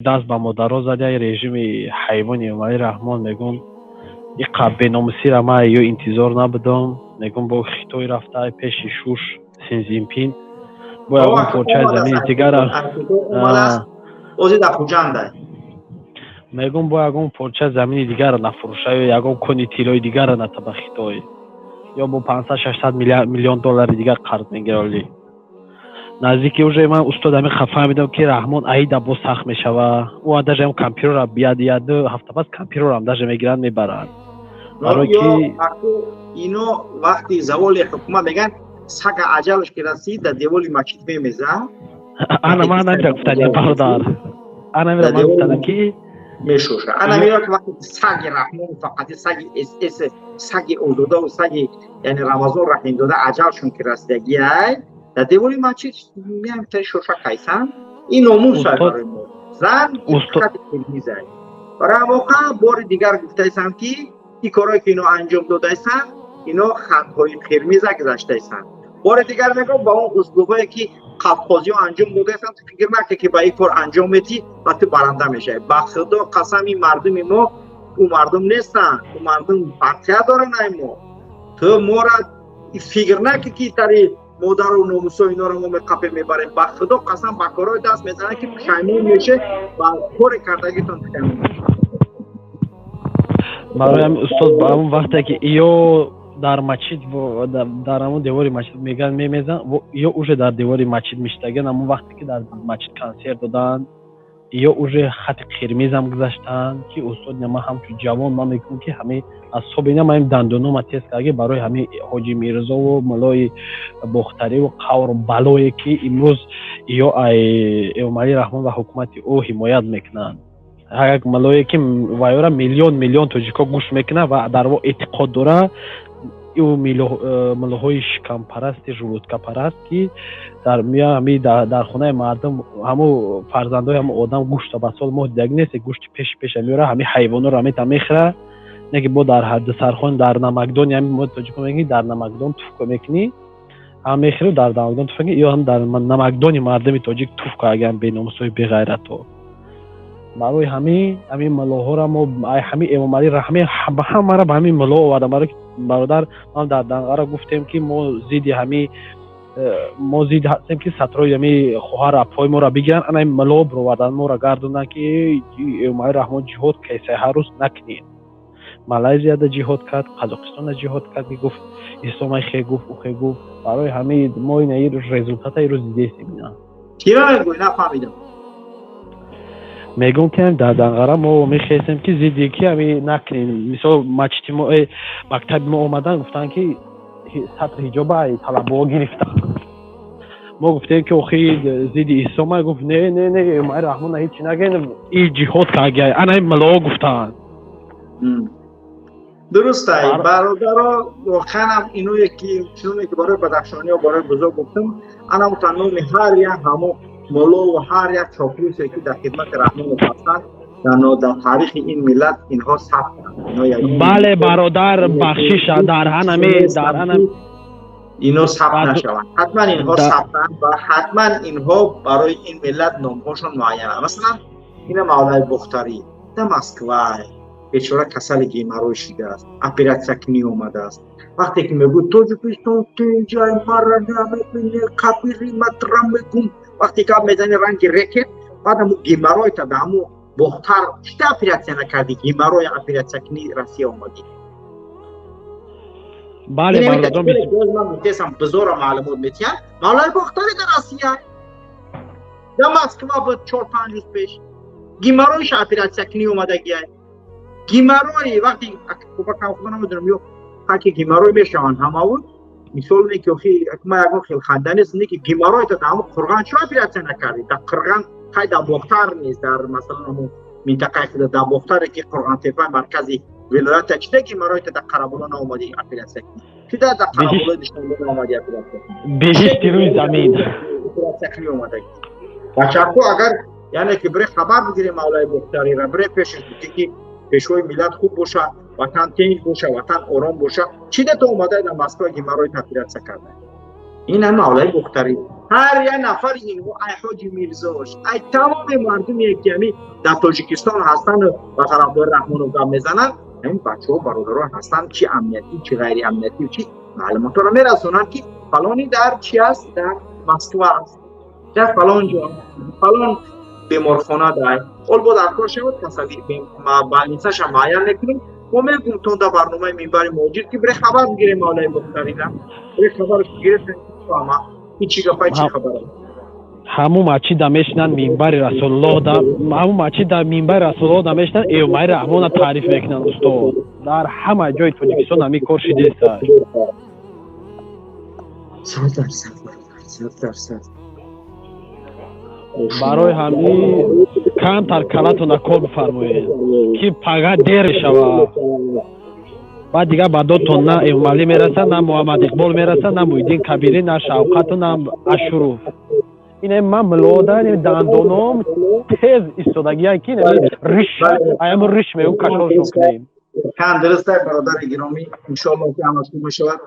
Даст ба модаро зада режими ҳайвони Эмомалӣ Раҳмон. Мегӯм, иқа беномусира ман ё интизор набудам. Мегӯм, бо Хитой рафта пеши шуш Синзинпин бо ягон порчаи замини дигара. Ози дар Хуҷанда. Мегӯм, бо ягон порчаи замини дигара нафурӯша ё ягон кони тиллои дигара ната ба Хитой, ё бо 500-600 миллион доллари дигар қарз мегиролӣ. Наздики уже ман, устод, ҳамин фаҳмидам, ки Раҳмон аида боз сахт мешава. Ӯ даже ҳам компютерра бияд, яду ҳафта пас компютеррам даже мегиранд, мебаранд. Барои ки ино вақти заволи ҳукумат мегӯянд, сага аҷалаш ки расид, дар деволи масҷид мемеза. Ана ман намира гуфтанем, бародар, ана мира ман гуфтанам, ки мешоша. Ана мира, ки вақти саги Раҳмон, фақати саги СС, саги Озодаву саги, яъне Рамазон Раҳимзода, аҷалшон ки расидагиай, дар девори масҷид меамтари шоша кайсан. Ин номус барои мо, зан хати қирмизай. Барои воқеа бори дигар гуфтаисам, ки ин корое ки ино анҷом додаисанд, ино хатҳои қирмиза гузаштаисанд. Бори дигар мегӯм, ба он услубое ки қавқозиҳо анҷом додаисанд, ту фикр накунӣ, ки ба ин кор анҷом метӣ ва ту баранда мешавӣ. Ба Худо қасам, ин мардуми мо ӯ мардум нестанд, ӯ мардум фарқият доранд ай мо. Ту мора фикр накунӣ, ки тари модару номусо иноро мо меқапем, мебарем. Ба Худо қасам, ба корҳои даст мезананд, ки пушаймон меше ва кори кардагитон пушаймон меше. Барои ҳамин, устод, ба ҳамон вақте ки ё дар мачид, дар ҳамон девори мачид меган, мемезан, ё уже дар девори мачид миштаган, ҳамон вақте ки дар мачид консерт доданд, ё уже хати қирмизам гузаштанд, ки устод, ман ҳамчун ҷавон ман мегӯям, ки ҳамин аз собина ман дандонома тез карда барои ҳамин Ҳоҷи Мирзову мулои Бохтариву қавру балое, ки имрӯз ё ай Эмомалӣ Раҳмон ва ҳукумати ӯ ҳимоят мекунанд. Ҳар як мулое, ки вайора миллион миллион тоҷикҳо гӯш мекунад ва дар во эътиқод дора, ӯ муллоҳои шикампарасти, желудкапараст, ки дар ҳами дар хонаи мардум ҳаму фарзандои ҳаму одам гӯшта ба сол моҳ дидаги нест, гӯшти пеши пеша меёра, ҳами ҳайвонҳоро ҳамета мехӯра, не ки бо дар дастархон, дар намакдони ҳами мо тоҷикҳо мегӯем, дар намакдон туф мекунӣ, ҳам мехӯрӣ, дар намакдон туф мекунӣ, ё ҳам дар намакдони мардуми тоҷик туф кардагиам, беномусҳои беғайратҳо. Барои ҳамин муллоҳоро мо ҳамин Эмомалӣ ҳами ҳамаро ба ҳамин мулло овардам. Барои бародар, ман дар Данғара гуфтем, ки мо зидди ҳами мо зид ҳастем, ки сатрои ҳами хоҳар апҳои моро бигиранд. Ана мулло бировардан, моро гардонанд, ки Эмомалӣ Раҳмон ҷиҳод кайсай, ҳар рӯз накунед. Малайзияда ҷиҳод кард, Қазоқистонда ҷиҳод кард, ки гуфт исломай хе гуфт, ӯ хе гуфт. Барои ҳамин мо ина результата ирӯз дидесем ина. Киро мегӯӣ? Нафаҳмидам. Мегӯм, ки дар Данғара мо мехестем, ки зидди ки ҳами накунем. Мисол, мачиди мо, мактаби мо омадан, гуфтанд, ки сатр ҳиҷоба талабаҳо гирифтанд. Мо гуфтем, ки охи зидди ислома. Гуфт: «Не, не, не, Эмомалӣ Раҳмон ҳечи наген, и ҷиҳод каргия». Ана муллоҳо гуфтанд. Дурустай, бародаро, воқеанам иное ки чуне ки барои бадахшониҳо, барои бузург гуфтам, анамута номи ҳар як ҳамо муллову ҳар як чоплусе, ки дар хидмати Раҳмонов ҳастанд, дар таърихи ин миллат инҳо сабтанд. Бале, бародар, бахшиша, дар ҳанами дар ҳана Ино сабт нашаванд, ҳатман инҳо сабтанд ва ҳатман инҳо барои ин миллат номҳошон муайянанд. Масалан, ина Мавлаи Бухтарӣ да Москвай, бечора, касали геморрой шидааст, оператсия кунӣ омадааст. Вақте ки мегӯ: «Тоҷикистон тинҷай, мара намебине, кабири матра», мегум, вақте гап мезани, ранги рекет. Баъд ҳаму геморройта да ҳаму Бохтар чита оператсия накардӣ, геморрой оператсия кунӣ Россия омадӣ? Бале, бародарон. Ман гуфтесам, бизора маълумот метиҳам. Мавлаи Бохтари дар Россия, дар Москва буд 4-5 рӯз пеш, геморройша оператсия кунӣ омадагиай. Геморрой вақте кӯбакам, худо намедонам, ё ҳаки геморрой мешаванд ҳамаву. Мисол не ки охи ма ягон хел ханда нест, не ки геморройта дар ҳаму Қурған чо оператсия накардӣ? Дар Қурған, хай, дар Бохтар нест, дар масалан ҳаму минтақаи худа, дар Бохтаре, ки Қурғантепа маркази вилоята, чида геморройта дар Қарабуло наомадӣ оператсия кунӣ? Чида дар Қарабулои Душанбе наомадӣ оператсия кунӣ? Беҳишти рӯи замин. Оператсия кунӣ омадагӣ. Бачаҳо, агар яъне ки бире хабар бигирем Мавлаи Бохтарира, бире пешаш бигӣ, ки пешвои миллат хуб боша, ватан тинҷ боша, ватан ором боша, чӣ да то омада дар Москва геморрой оператсия карда? Ин ҳам Мавлаи Бухтарӣ. Ҳар як нафари инҳо, ай Ҳоҷи Мирзош, ай тамоми мардуме, ки ҳами дар Тоҷикистон ҳастанд, ба тарафдори Раҳмонов гап мезананд, ҳамин бачаҳо, бародарон ҳастанд, чи амниятӣ, чи ғайриамниятӣ, чи маълумотҳоро мерасонанд, ки фалони дар чи аст, дар Москва аст, дар фалон ҷо, фалон беморхона дай. Ҳол бо дар кор шавад, касали больница ша муайян мекунем. Мо мегӯм тон дар барномаи Минбари Муҳоҷир, ки бире хабар бигирем Мавлаи Бухтарина, бире хабар гирифтем, фаҳма ки чӣ гапай, чӣ хабар. Ҳамун масҷида мешинанд, минбари Расулуллоҳ да, ҳамун масҷида, минбари Расулуллоҳ да мешинанд, Эмомалӣ Раҳмона таъриф мекунанд. Устод, дар ҳама ҷои Тоҷикистон ҳамин кор шидеста. 100%, бародар, 100%. Барои ҳамин камтар калатона кор бифармоед, ки пага дер шава, баъд дигар ба додтон на Эмомалӣ мераса, на Муҳаммад Иқбол мераса, на Муҳиддин Кабирӣ, на Шавқату, на Ашуров. Ин ман милода дандоном тез истодагия, ки риш аям риш мегӯ, кашолшон кунем. Кан дурустай, бародари гиромӣ. Иншоалло, ки ҳамаш хуб мешавад.